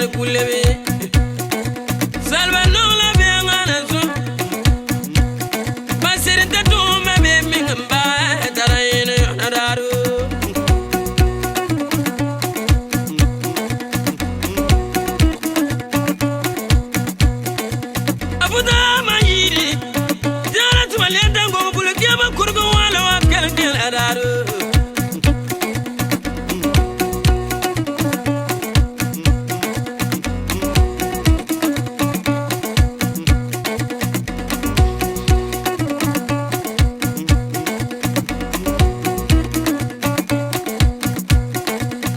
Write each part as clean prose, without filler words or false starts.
Yaa kulebe. Salba nong la benga na su. Basir ta tuma be ming ba tara ina na daru. Abuda ma yiri. Jara tuma lenda ngo bulu kema kurgo wala wa kel kel adaru.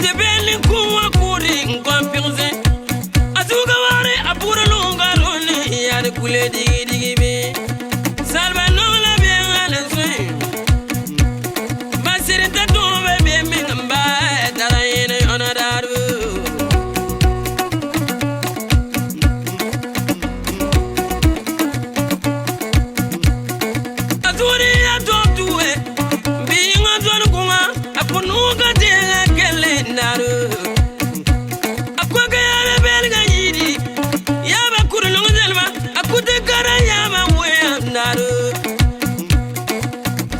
Tebeli kuwa kuri nkwampize. Azuga ware apura lunga runi yar kule digi digi be. Salba no la bien la sui. Basir ta tumbe be mingamba tara ina onadaru. Azuri ya totuwe binga zon kunga akunuga tenga kele naru. Akwaga ya belga yidi yaba kurulungu zelma akute kara yaba weya naru.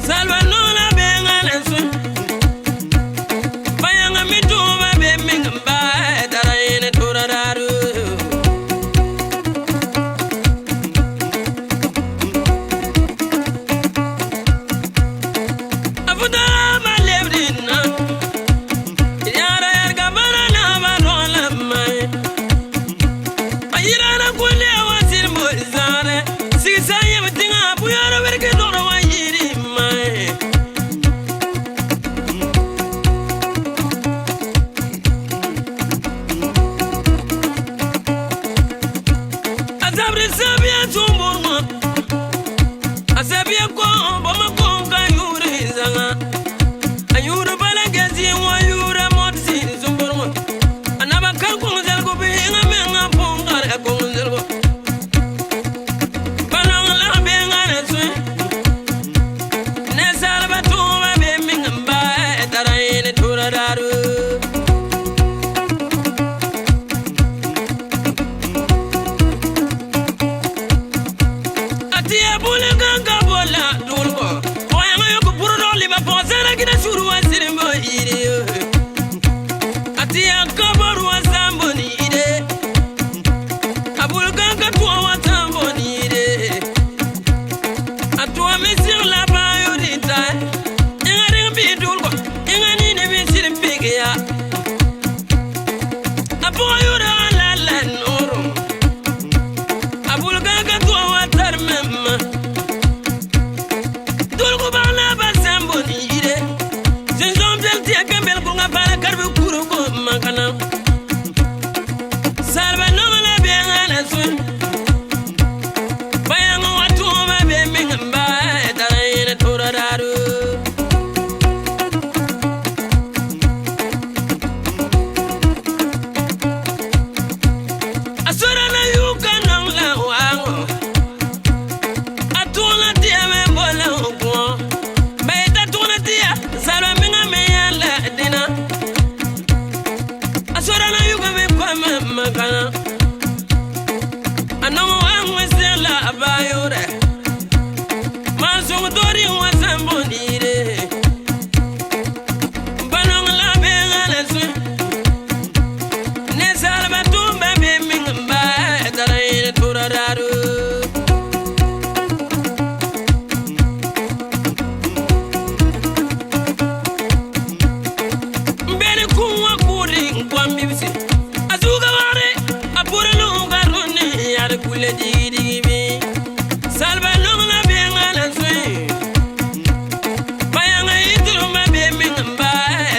Salva no la benga lesu. Bayanga mituba be mingamba tara ina turararu. Abuda ma lebrina. Yara yarga bara na ba rola mai. Ayirana kule wa sirmo zare. Sigisa yemtinga buyara werke doro wa yiri mai. Azabri sabia tumburma. Asabia ko boma ko ka yuri zanga. Ayuru bala gezi wa yura motsi zumburma. Anaba kar ko zalgo be nga me nga pongar ko zalgo. Banang la be nga na su. Ne salba tuma be mingamba taraine turadaru. Atiya bule ganga bola dulko. Oyanga yoko puro liba posera gina shuru wa sirimbo ire. Atiya kabaru wa sambo ni ire. Abul ganga tuwa wa sambo ni ire. Atuwa misir la bayo rita. Inga ring bi dulko. Inga nini bi sirim pigiya. Apo yura la la nuru. Abul ganga tuwa wa tarmema. Dulko bala ba sambo ni ire. Zinzom del tiya kembel kunga para karbu kuru ko makana. Salba no la benga la sun. Bayanga watu ma be mingamba taraina turadaru. Asura na yuka nang la wango. Atuna tiya me bola ukwo. Baita tuna tiya salba minga me yala dina. Asura na yuka me kwa makana. Anomo wangu sela abayore. Masung dori wa sambonire. Banong la benga la su. Ne salba tumba be mingamba taraina turararu. Mbere kuwa kuri nkwambibisi. Azuga ware apure lunga runi yar kule digi digi bi. Salba nong la benga la su. Bayanga idruma be mingamba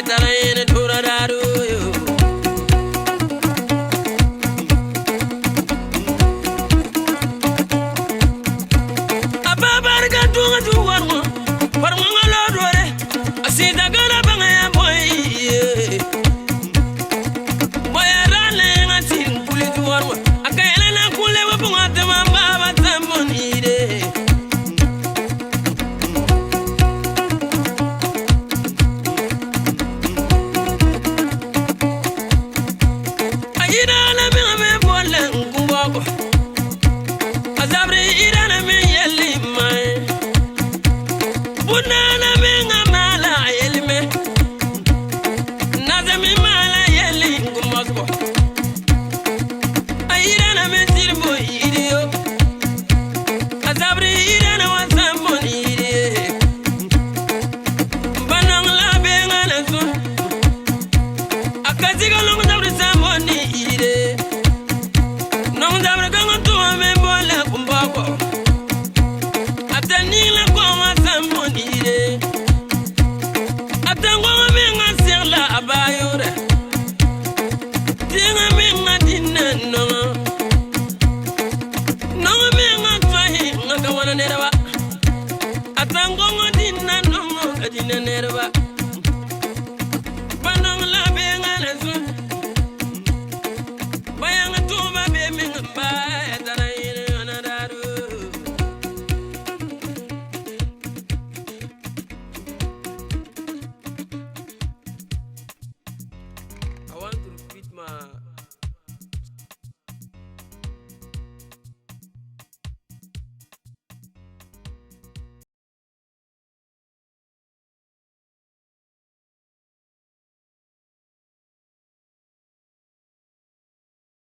taraina turararu. Ababarga tunga tu warmo. Warmo ngalo dore. Asida gana banga ya boy. Boya rale nga sin kule tu warmo. Akayela na kule wa bunga tema baba tamonire. Ayira la Yiri boi.